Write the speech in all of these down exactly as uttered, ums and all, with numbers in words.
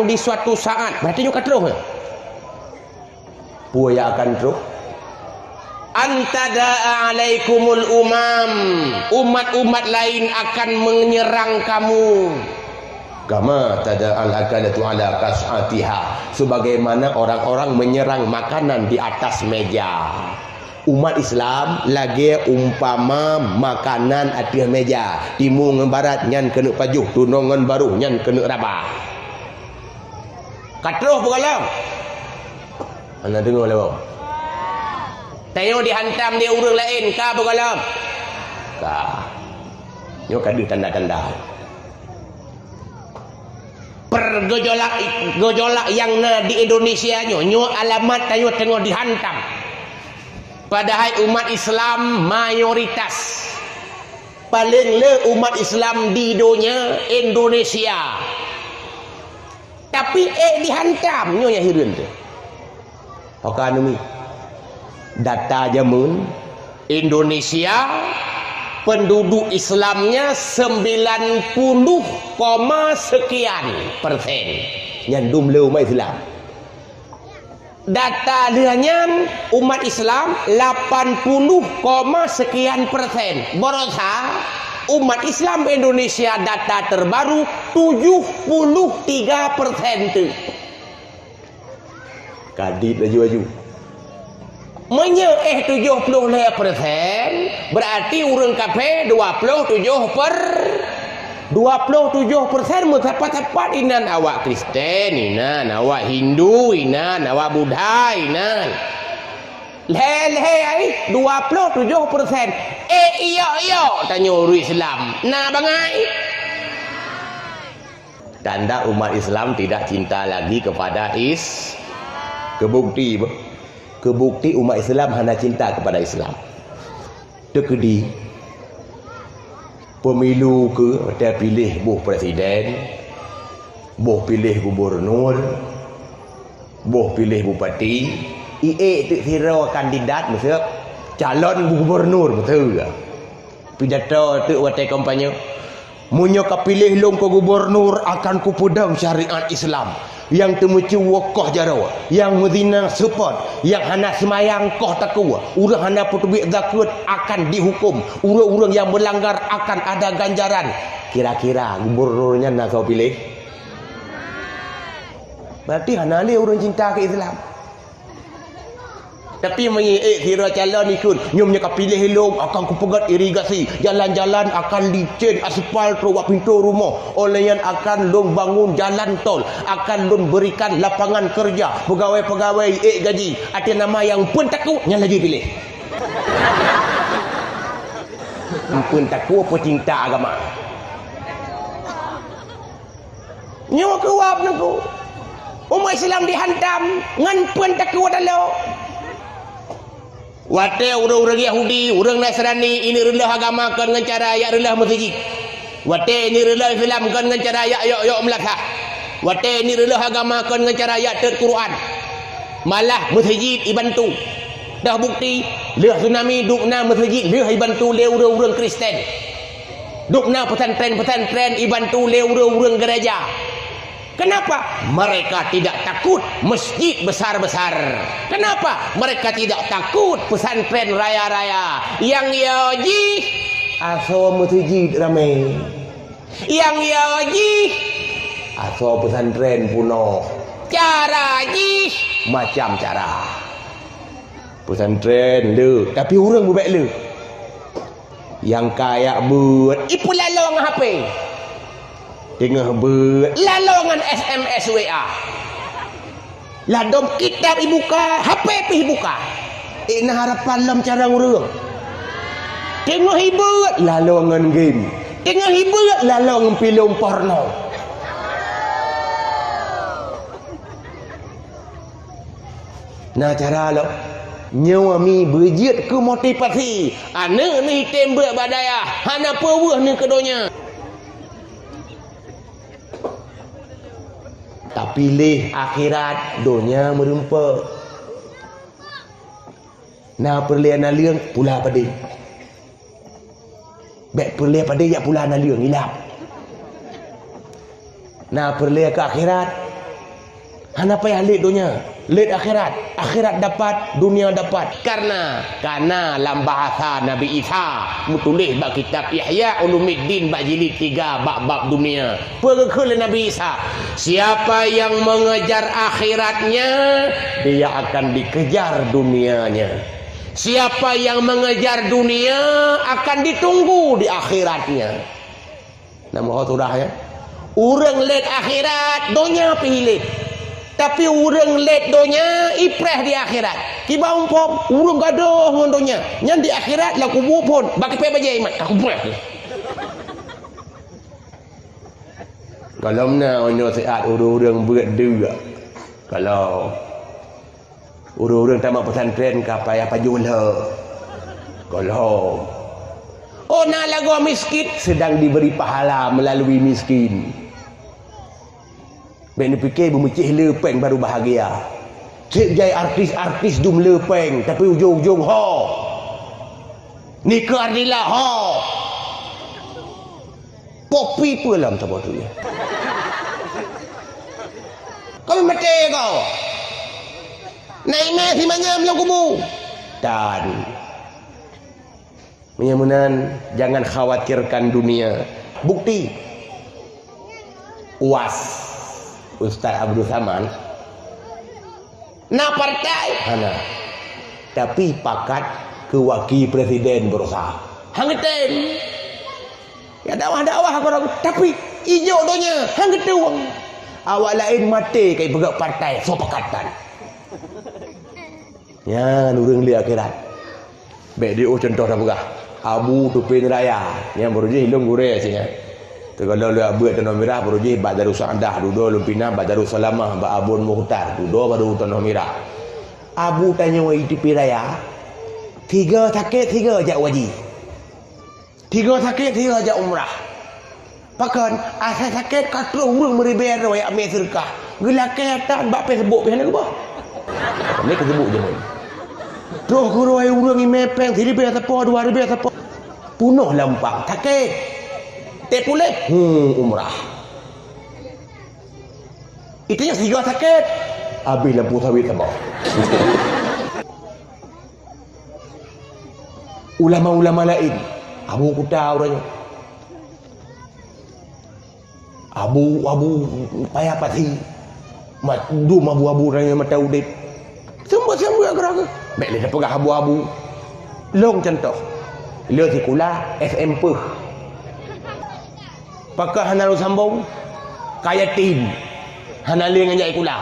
di suatu saat. Berarti nyoe ka troh, ya? Peue nyang akan troh? An tada'a alaikumul umam. Umat-umat lain akan menyerang kamu. Kama tada'al akalatu ala qas'atiha. Sebagaimana orang-orang menyerang makanan di atas meja. Umat Islam lagèe umpama makanan ateueh meja. Timu ngon barat nyan keuneuk pajoh, tunong ngon barôh nyan keuneuk raba. Ka troh beugohlom? Hana deungoe lé, boh. Tanyoe dihantam lé ureueng laén, ka beugohlom? Ka. Nyoe ka deuh tanda-tanda. Pergejolak, gejolak nyang na di Indonesia nyoe, nyoe alamat tanyoe teungoh dihantam. Padahai umat Islam mayoritas. Paleng le umat Islam di donya Indonesia. Tapi ék dihantam, nyoe nyang hireuen teuh. Ho ka neumi. Data jameun, Indonesia penduduk Islamnya sembilan puluh koma sekian persen. Nyan dum le umat Islam. Data lheueh nyan, umat Islam lapan puluh koma sekian persen. Barosa umat Islam Indonesia data terbaru tujuh puluh tiga persen teuh. Ka dit laju-laju. Meunyoe éh tujoh ploh lhèe persen, berarti ureueng kafé dua ploh tujoh per-, dua ploh tujoh persen meusapat-sapat inan awak Kristen, inan awak Hindu, inan awak Buddha, inan. Lhèe-lhèe ai, dua ploh tujoh persen. Éh, iyok-iyok tanyoe ureueng Islam. Na bangai. Tanda umat Islam tidak cinta lagi kepada Is-, kebukti, beuh. Kebukti umat Islam hana cinta kepada Islam. Teukeudi, pemilu keu, watèe piléh boh presiden, boh piléh gubernur, boh piléh bupati, iék teuk sidroe kandidat, miseu calon gubernur, beutôi. Pidato teuk watèe kampanye, "Meunyoe kapiléh lôn keu gubernur, akan kupeudong syariat Islam. Nyang teumeucue koh jaroe, nyang meuzina seupôt, nyang hana seumayang koh takue, ureueng hana peuteubiet zakeuet akan dihuköm, ureueng-ureueng nyang meulanggar akan ada ganjaran." Kira-kira gubernur nyan na soe piléh? Berarti hana lé ureueng cinta keu Islam. Tapi meunyoe ék sidroe calon ikheun, "Nyoe meunyoe kapiléh lôn, akan kupeugöt irigasi, jalan-jalan akan licén, aspal trok bak pintoe rumoh, óh lheueh nyan akan lôn bangun jalan tol, akan lôn berikan lapangan kerja, pegawai-pegawai ék gaji, até nama nyang phon takue, nyan laju piléh." Phon takue, peucinta agama. Nyoe keuwab Teungku. Umat Islam dihantam ngon phon takue taloe. Watèe ureueng-ureueng Yahudi, ureueng Nasrani, ineuk reuloh agama kon ngon cara jak reuloh meuseujid. Watèe ineuk reuloh Islam kon ngon cara jak yok-yok meulasah. Watèe ineuk reuloh agama kon ngon cara jak teuet Quran. Malah meuseujid ibantu. Dah bukti, lheueh tsunami dum na meuseujid lheueh ibantu lé ureueng-ureueng Kristen. Dum na pesantren-pesantren ibantu lé ureueng-ureueng gereja. Kenapa? Mereka tidak takut masjid besar-besar. Kenapa? Mereka tidak takut pesantren raya-raya. Nyang yo jih, asoe meuseujid ramé. Nyang yo jih, asoe pesantren peunoh. Cara jih, macam cara. Pesantren le, tapi ureueng beubèk le. Nyang kajak beuet, ipeulaloe ngon H P. Teungoh beuet, laloe ngon S M S W A. Ladôm kitab ibuka, H P pih ibuka. Ék na harapan lom carông ureueng. Teungoh ibeuet, laloe ngon game. Teungoh ibeuet, laloe ngon filem porno. Na cara lom. Nyoe mi beujeuet keu motivasi. Aneuk neuh item beuet bak dayah, hana peue weueh neuh keu donya. Tapi lé akhirat, donya meurumpok. Na peureulèe naleueng, pula padé. Bèk peureulèe padé jak pula naleueng, ilap. Na peureulèe keu akhirat, Hana payah lét donya, lét akhirat. Akhirat dapat, dunia dapat. Karena, karena lam bahasa Nabi Isa meutuléh bak kitab Ihya Ulumuddin bak jilid tiga bak bab dunia. Peue geukheun lé Nabi Isa, "Siapa yang mengejar akhiratnya, dia akan dikejar dunianya. Siapa yang mengejar dunia, akan ditunggu di akhiratnya." Nama ho sudah ya. Ureuëng lét akhirat, donya pih lét. Tapi ureuëng lét donya, ipreh di akhirat. Kiban muphom, ureuëng gadoh ngon donya. Nyan di akhirat, lam kubu phon, bak kipée bajée imat, ka kupreh. Gohlom na nyoe siat ureuëng-ureuëng beuet deuk. Kalau ureuëng-ureuëng tamat pesantren ka payah pajoh lheueh. Gohlom. Oh, na lagoe miskin sedang diberi pahala melalui miskin. Bék neupike beumeucéh le péng baru bahagia. Cék jai artis-artis dum le péng, tapi ujong-ujong ho. Nikeue Ardila ho. Popi peue lom saboh tu ya. Kami maté kau. Naik meh si manyam lam kubu. Dan meunyoe meunan, jangan khawatirkan dunia. Bukti. UAS, Ustaz Abdul Saman, na partai? Hana. Tapi pakat keu wakil presiden berusaha. Hang geutém. Ya dakwah-dakwah aku ragu. Tapi ijok donya, hang geutueng. Awak laén maté kai peugah partai, soe pakatan. Nyan ureuëng lé akhirat. Bék di oh contoh dah peugah. Abu Tupin Raya, nyang baru jih lôn gurée cit nyan. Teugalon lé Abu Tanoh Mirah baru jih bak Darussadah, dudoe lôn pinah bak Darussalamah, bak Abon Mukhtar, dudoe baru Tanoh Mirah. Abu tanyoe Tupin Raya, tiga sakét tiga jak waji. Tiga sakét, tiga jak umrah. Pakon, asai sakét ka troh ureuëng meuribée droe jak mé seudeukah. Geulakée tan bak Facebook pih hana keubah. Ni keusebut jameun. Troh keurôi ureuëng imé péng siribée sapo, dua ribée sapo. Punoh lampang sakét. Teupuléh, hmm, umrah. Itu nyang siga sakét. Habéh lampu sawit sapo. Ulama-ulama laén, Abu Kuta uroe nyoe. Abu, Abu payah pasi. Mat-, dum abu-abu uroe nyoe mata udeb. Seumeubeuet-seumeubeuet geura geuh. Bék lé tapeugah abu-abu. Lôn contoh. Lôn sikula S M peuh. Pakon hana lôn sambong? Ka yatim. Hana lé ngon jak sikula.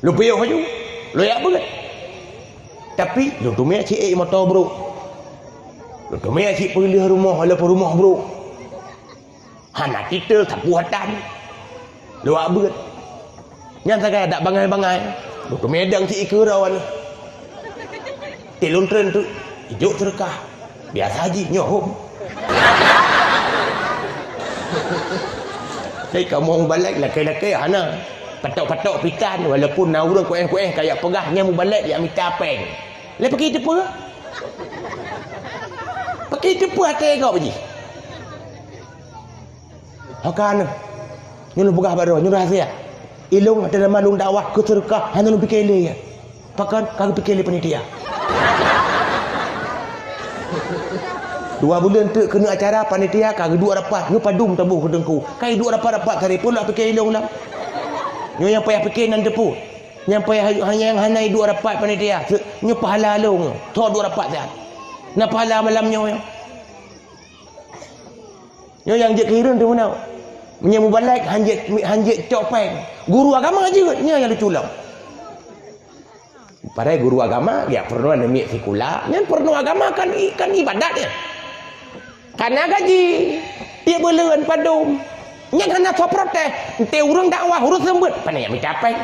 Lôn piôh laju, lôn jak beuet. Tapi, lôn teumé cit ék moto brôk. Lôn teumé cit peuleueh rumoh, walaupun rumoh brôk. Hana titel, sapeue tan. Lôn jak beuet. Nyan sagai dak bangai-bangai. Lôn teumé dang cit ikeue rawan. Teuh lôn treun teuk, ijok seudeukah. Biasa jih nyoe hom. Hei, kamoe mubalek lakée-lakée hana. Patok-patok pitan, walaupun na ureuëng kuéh-kuéh ka jak peugah nyan mubalek jak mita péng. Lé pakri teupeue? Pakri teupeue até gob jih? Ho ka nyoe. Nyoe lôn peugah bak droe, nyoe rahsia. Ilôn ata nama lôn dakwah keu seudeukah, hana lôn pike lé ya. Pakon ka geupike lé panitia. Dua buleuen teuk keuneuk acara panitia ka geuduek rapat, nyoe padum taboh keu teungku. Ka iduek rapat-rapat tadi pun lôn pike ilôn lam. Nyoe nyang payah pike nan teupeu. Nyang payah nyang hana iduek rapat panitia. Nyoe pahala lôn nyoe. Tho duek rapat siat. Na pahala malam nyoe. Nyoe nyang jeuet keu hireuen teuh meunoe. Meunyoe mubalek hanjeuet, hanjeuet cok péng. Guru agama jeuet, nyoe nyang lucu lom. Padahai guru agama, ya peurunoe namiet sikula, nyan peurunoe agama kan i-, kan ibadat nyan. Kana gaji, tiep buleuen padum. Nyan hana soe protes, enté ureuëng dakwah ureuëng seumeubeuet, pane jak mita péng.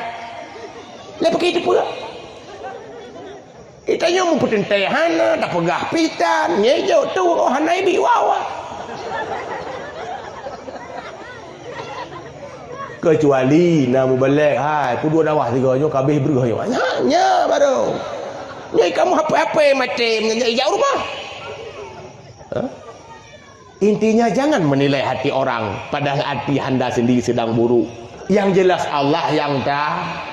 Lé pakri teupeue? Geutanyoe meupeuteuntée hana, tapeugah pitan, nyejok tuwoe hana ibi wawa. Keucuali na mubalek, hai, peuduek dakwah sigoe nyoe ka abéh breuh nyoe. Nyan, nyan baru. Nyoe kamoe hapé-hapé maté meunyoe jak rumoh. Hah? Intinya, jangan menilai hati orang pada hati handa sendiri sedang buruk. Yang jelas Allah yang ta-,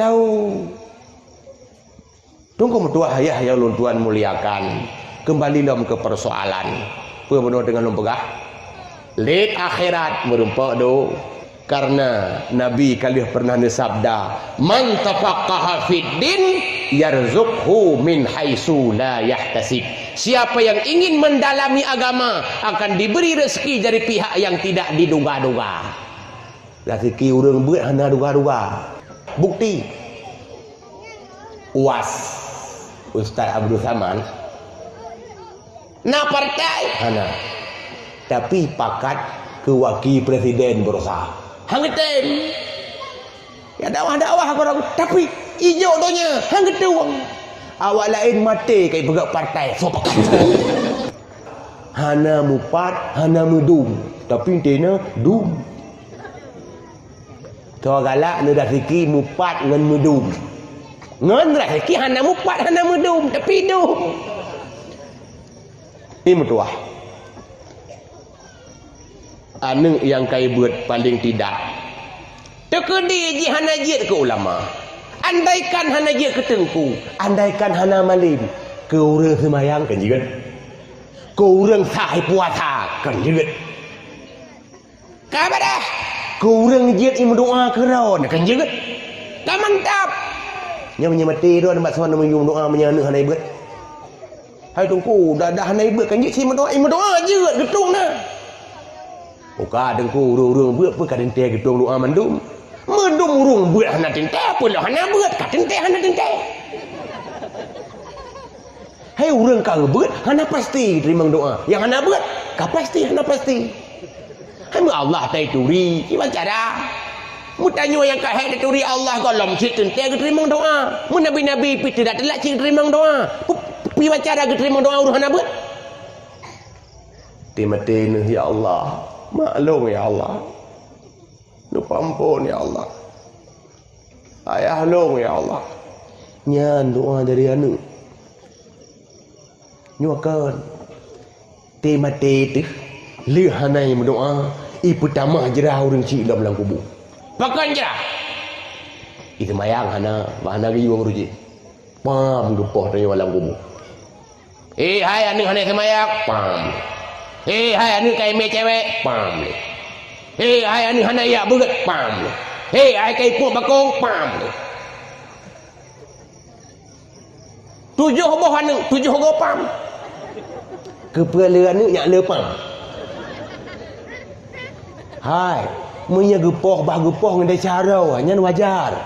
tahu. Teungku meutuah ayah nyang lôn tuan muliakan, keumbali lom keu peusoalan. Peue bunoe teungoh lôn peugah? Lét akhirat meurumpok do. Karena Nabi ka lheueh pernah neusabda, "Man tafaqqaha fid din yarzuqhu min haitsu la yahtasib." Siapa yang ingin mendalami agama akan diberi rezeki dari pihak yang tidak diduga-duga. Raseuki ureuëng beuet hana duga-duga. Bukti, UAS, Ustaz Abdul Saman, na partai? Hana. Tapi pakat keu wakil presiden berusaha. Han geutem. Ya dakwah-dakwah keurang, tapi ijok donya, han geutueng. Awak laén maté kai peugah partai, soe pakat. Hana mupat, hana meudum, tapi enteuna dum. Soe galak neu raseuki mupat ngon meudum. Ngon raseuki hana mupat, hana meudum, tapi dum. Ni meutuah. Aneuëk nyang kai beuet paléng tidak. Teukeudi jih hana jeuet keu ulama. Andaikan hana jeuet keu teungku, andaikan hana malém, keu ureuëng seumayang kan jeuet. Keu ureuëng sah puasa kan jeuet. Ka ibadah. Keu ureuëng jeuet imeudoa keu droe kan jeuet. Ka mantap. Nyoe meunyoe maté droe bak soe meudoa meunyoe aneuëk hana ibeuet. Hai teungku, dah, dah hana ibeuet kan jeuet si meudoa, imeudoa jeuet geutueng na. Uka teungku, ureuëng-ureuëng beuet pun ka teuntée geutueng doa mandum. Mandum ureuëng beuet hana teuntée, peue lom hana beuet, ka teuntée hana teuntée. Hai ureuëng ka geubeuet hana pasti teurimong doa. Nyang hana beuet ka pasti hana pasti. Hai meu Allah tai turi, kiban cara. Meutanyoe nyang ka hék taturi Allah gohlom cit teuntée geuteurimong doa. Meunabi-nabi pih teudak teulat cit geuteurimong doa. Pi wacara geuteurimong doa ureuëng hana beuet. Teumaté neuh ya Allah, maklum ya Allah. Neupeuampon ya Allah. Ayah lôn ya Allah. Nyan doa dari aneuëk. Nyoe kan. Teumaté teuh, lheueh hana meudoa, ipeutamah jrah ureuëng chik lom lam kubu. Pakon jrah? Iseumayang hana, bah hana geuyue ureuëng chik. Pam geupoh tanyoe lam kubu. Hei hai aneuëk hana seumayang, pam. Hei hai aneuëk kai mé cewek, pam. Hei hai aneuëk hana yak beuet, pam. Hei hai kai puek bakong, pam. Tujoh boh aneuëk, tujoh goe pam. Keupeue le aneuëk nyak le pam? Hai, meunyoe geupoh bah geupoh ngon desya droe, nyan wajar.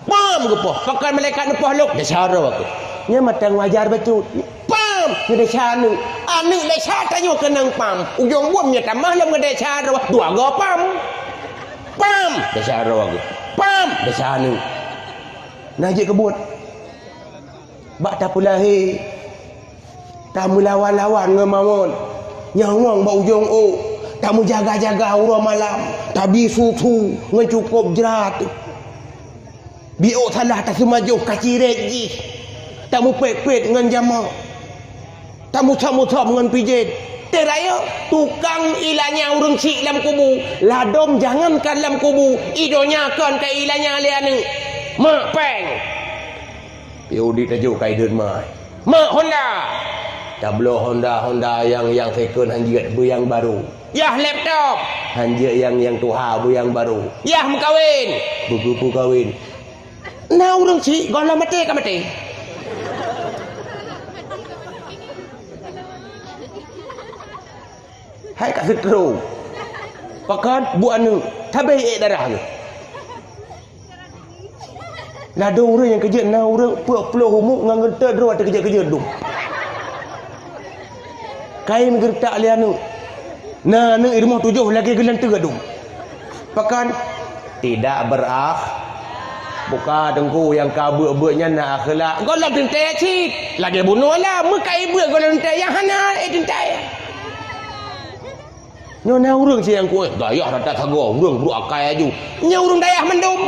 Pam geupoh, pakon malaikat neupoh lôn, desya droe aku. Nyan mantong wajar bacut. Pam, ngon desya aneuëk. Aneuëk desya tanyoe keunong pam. Ujong buet nyoe tamah lom ngon desya droe, dua goe pam. Pam, desya droe aku. Pam, desya aneuëk. Na jeuet keu buet. Bak tapeulahé, tameulawan-lawan ngon mawöt, nyawöng bak ujong ôk, tameujaga-jaga uroe malam, tabi su-su ngon cukôp jrat. Biôk salah taseumajoh ka cirét jih, tameupét-pét ngon jameuk. Tamusöm-musöm ngon pijet. Teurayeuk tukang ilanya ureuëng chik lam kubu. Ladôm jangankan lam kubu, i donya kon ka ilanya lé aneuëk. Mak péng. Yahudi tajok ka ideuet mai. Mak Honda. Tabloe Honda, Honda nyang, nyang second han jeuet beu nyang barô. Yah laptop. Han jeuet nyang, nyang tuha beu nyang barô. Yah meukawen. Beu geupeukawen. Na ureuëng chik gohlom maté ka maté. Hai ka seutro. Pakon buet aneuëk, sabé ék darah geuh. Ladôm ureuëng nyang keujeuet na ureuëng peuet ploh umu ngon geunteuk droe teukeujeuet-keujeuet dum. Kain geureutak lé aneuëk. Na aneuëk i rumoh tujoh lagée geulanteue dum. Pakon? Tidak berakh-, buka teungku nyang ka beuet-beuet nyan na akhlak. Gohlom teuntée cit. Lagée bunoe lah, meukai beuet gohlom teuntée nyang hana, eh, teuntée. Nyoe na ureuëng siang kueh, dayah rata sagoe, ureuëng brok akai aju. Nyoe ureuëng dayah mandum.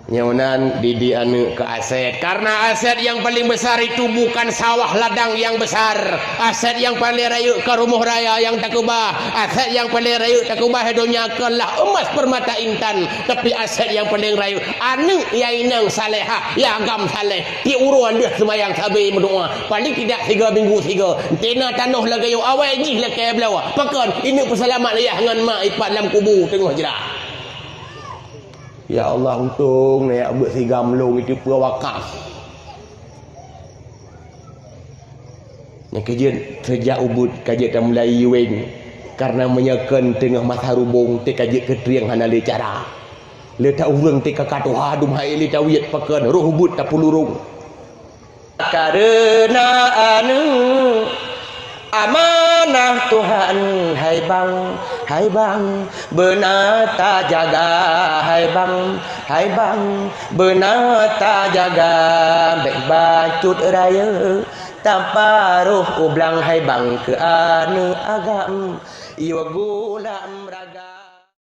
Nyoe nan didik aneuëk keu aset. Karena aset yang paling besar itu bukan sawah ladang yang besar. Aset yang paling rayeuk ka rumoh raya nyang takeubah. Aset yang paling rayeuk takeubah di donya keulah emas permata intan. Tapi aset yang paling rayeuk aneuëk nyang inong salehah, nyang agam saleh. Tiep uroe lheueh seumayang sabe meudoa. Paling tidak tiga minggu tiga. Tina tanoh lagée awai jih lakée bloe. Pakon, ineuëk peuseulamat ayah ngon mak ipat lam kubu teungoh jra. Ya Allah, untông neujak beuet sigam lôn itu peue wakaf. Nyang keujeuet seujak ubit ka jeuet tamulai yueng, karena meunyoe kon teungoh masa rubông teuka jeuet keu trieng hana lé cara. Lé ta ureuëng teuka ka tuha dum hai lé tawiet pakon roh ubit tapulurong. Kareuna aneuëk amanah Tuhan, hai bang, hai bang, beuna tajaga, hai bang, hai bang, beuna tajaga. Bék bacut rayeuk taparoh u blang, hai bang, keu aneuëk agam, iwa gulam raga.